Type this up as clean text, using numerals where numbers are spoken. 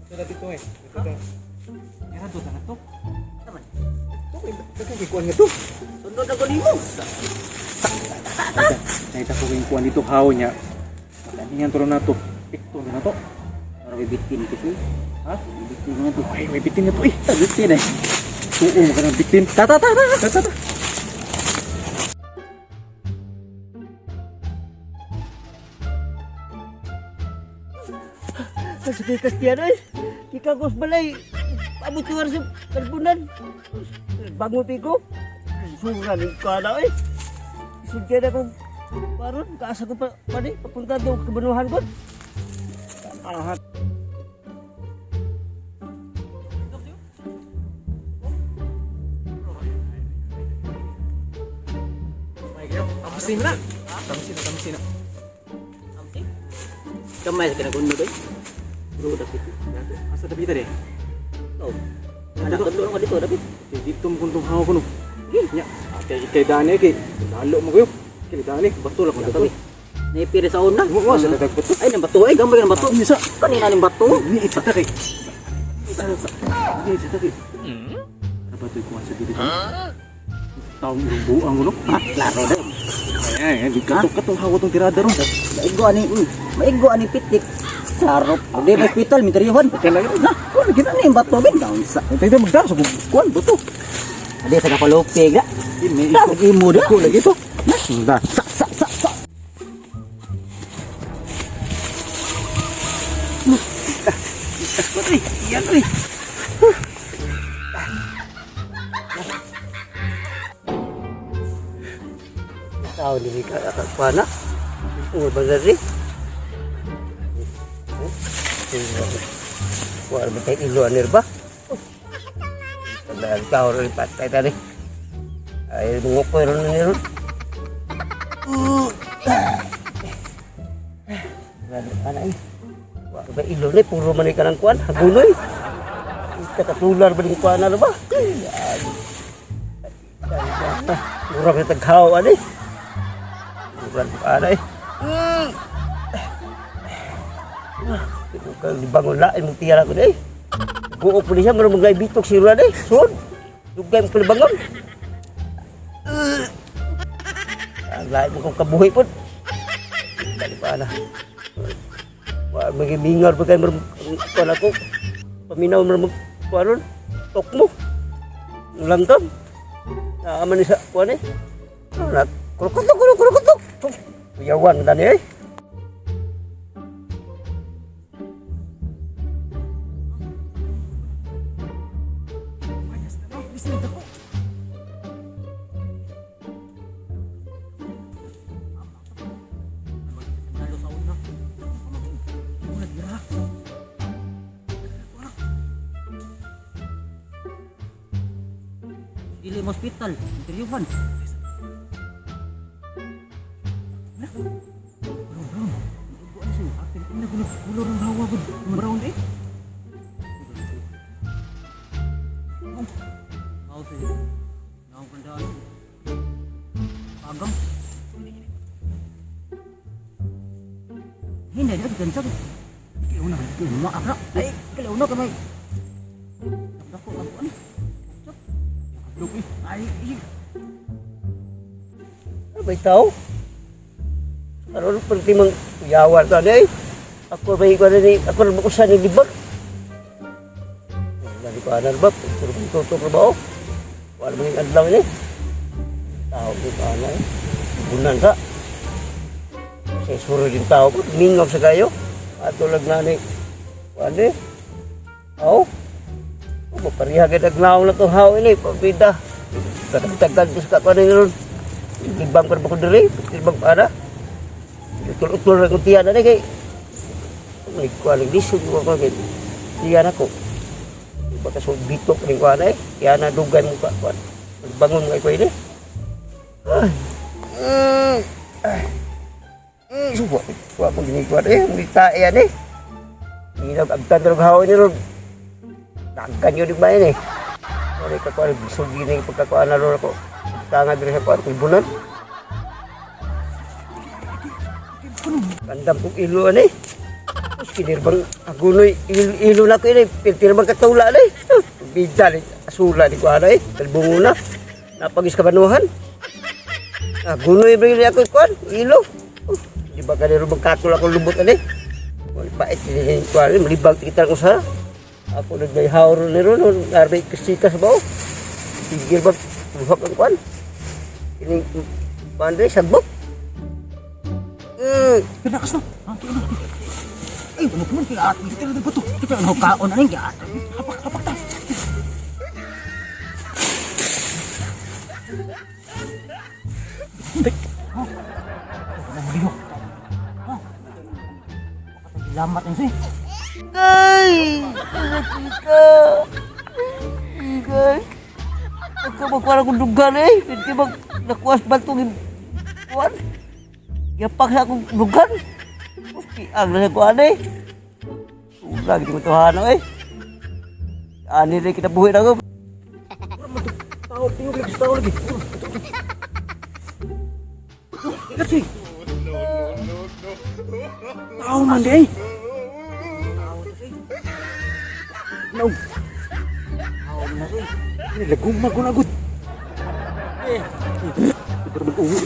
Ito na dito eh. Ito to. Meron to na to. Naman. Ito kay daghang kay kuan nga to. Sunod ako nimo. Nakita ko kay kuan dito haw niya. Makaningan to na to. Pikto na to. Para may bitin kasi. Ha? May bitin nga to. Ay, may bitin nga to eh. Bitin eh. Oo, makanang bitin. Ta ta ta ta. Ta ta ta. Kasi kay Castiano eh. Ikaw balay. Abot ko sa kalbunan. Bango piko. Sura ni kana eh. Sudya na kong paron kaasa ko pa pani papunta daw kabanuhan ko. Ahat. Tamsin na. Tamsin na, tamsin na. Kamay sa kinagundo doy. Bro, dapit. Asa tapita de? Oh. Anak ko ko dito dapit. Dito mo kuntong hawa ko no. Nya, kay kay dani kay lalo mo kayo. Kay dani bato lang ko Wala bato. kami. Naipiri sa una. Mo mo sa dadag bato. Ay, nang bato ay gamay ng bato. Isa. Kanina ning bato. Ni ita kay. Isa sa. Ni ita kay. Ano ba ito ikuha sa dito? Taong buang ko no? Ha, klaro daw. Ay, ay, katong katong hawa tong tirada ron. Maigo ani, maigo ani pitik. Sarap. Di na hospital mitrihon. Na, kuan kita ni bato bin down sa. Ito magdara sa kuan bato. Adi sa kapalupig da. Ini Tawag imo da. Iko lagi to. Da. Sa sa sa sa. Patay, yan oy. Tao dili ka kuan na. Ungol ba diri? Wala ba tayo ilo anir ba? Tandaan ka, oras patay tadi. Ay, mungukoy ron na niron. Wala pa na eh. Wala ba ilo ni, puro man ka ng kuan, hagunoy. Ita katular ba din kuan na ba? Murag na taghaw ani. Murag pa na eh. Kung dibangon lain mong tiyara ko na eh. Buo po niya, marunong maglay bitok si Ruan eh. Sud! Dugay mo palibangon. Ang lain mo kong kabuhi po. Dali pa na. Wa magimingar pa kayo marunong kuwan ako. Paminaw marunong kuwan ron. Tok mo. Lantom. Naaman ni sa kuwan eh. Ano na? Kurukutok, kurukutok, kurukutok. Kuyawan na ni eh. Dili mo hospital, interviewhan. Ulo ng hawa ko. Brown eh. Mao sa naong kandaan. Agam. Hindi na gansa. Una. Maakra. Ay, kalaw na kamay. Dako ako ani. Look eh. Ay, Ano ba itaw? Karon perti mang yawan ta ni. Ako ba ko ni ako na makusan ni libag. Wala ko anar ba? Puro kong tutok na ba oh? Wala mga adlaw ni. Tao ko pa na eh. Bunan ka. Kasi suro din tao ko. Mingaw sa kayo. Ato lang na ni. Wala eh. Aw. Oh, pariha gid agnaw na tong haw ini pabida. Tagtagad ko sa kakuan ni ron. Libang ko na ba ko diri? Libang pa na. Utul-utul na kong tiyan na ni kay. May kuan ng lisod ko ko kay tiyan ako. Baka sa bitok ning kuan eh. Tiyan na dugay mo ka kuan. Magbangon nga ko ini. Ay. Ay. Suwa. Wa mo gini kuan eh. May tae yan eh. Hinag agtan ro haw ni ron. Dagkan yun di ba yun eh. Wala ka kuan bisog gini pagkakuan na ron ako. Tanga diri sa kuan kulbunan. Kandam kong ilo ani. Tapos kinirbang agunoy ilo na ko ini, pirpir bang katula na eh. Bida ni asula ni ko ana eh, talbungo na. Napagis kabanuhan. Agunoy ba yun ako kuan, ilo. Oh, di ba kaniro bang kakul ako lubot ani? Wala pait ni kuan, malibag kita ko sa. Ako nagbayhawro ni ron, arbay kasikas ba oh. Tigil ba buhok ang kuan? Ini kuan dre sagbok. Pinakas na. Ah, tuon na. Ay, ano po man kaya at kita na ba to? Kita ano kaon ani kaya. Hapak hapak ta. Hindi. Ha? Ano mo liyo? Ha? Lamat ni si. Ay! Ika! Ika! Pagka magkuhan akong dugan eh. Hindi mag nakuha sa bantong kuhan. Yapak sa akong dugan. Musti ang nasa kuhan eh. Wala, hindi ko tuhano eh. Ani rin kinabuhi na ako. Tao tingog lagi tao lagi. Let's see. Tao man di ay. No. Tao man na ay. Lagong magunagod. Eh. Pero mag-uwi.